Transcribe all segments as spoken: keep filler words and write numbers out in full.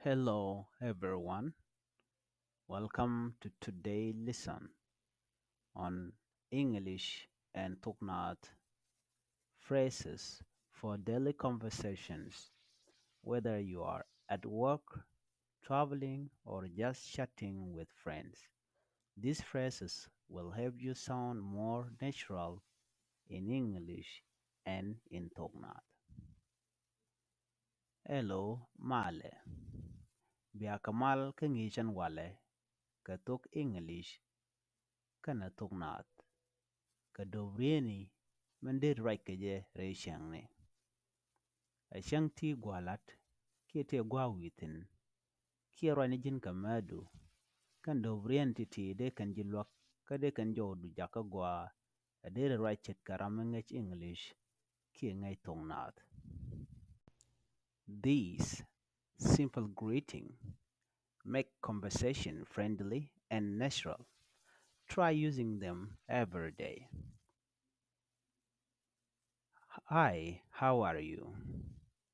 Hello, everyone. Welcome to today's lesson on English and Thok Naath phrases for daily conversations. Whether you are at work, traveling, or just chatting with friends, these phrases will help you sound more natural in English and in Thok Naath. Hello, malɛ. Bia kɛ mal kä ŋi̱i̱cän walɛ kɛ thok English kɛnɛ Thok Naath kɛ do̱p rieni min deri ruac kɛ jɛ rɛy cäŋni. Ɛ cäŋ ti gua̱a̱ la̱t kiɛ ti gua̱a̱ wi̱i̱ thi̱n kiɛ ruac ni ji̱n kɛ määtdu. Kɛn do̱p rien ti̱ti̱ dee kɛn ji̱ luäk kä dee kɛn jɔwdu jakä gua̱a̱. Ɛ deri ruac ce̱tkɛ ram mi ŋäc English kiɛ ŋäc Thok Naath. These simple greeting make conversation friendly and natural. Try using them every day. Hi, how are you?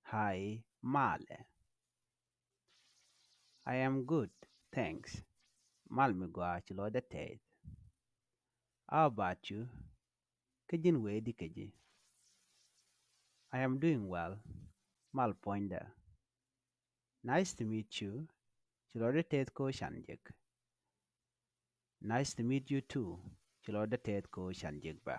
Hi, malɛ. I am good, thanks. Mal mi gɔaa, ci lɔcdä tɛth. How about you? Kä ji̱n wee di kɛ ji̱? I am doing well. Mal puɔ̱nydä. Nice to meet you. Ci lɔcdä tɛth kä can jek. Nice to meet you too. Ci lɔcdä tɛth kä can jek bä.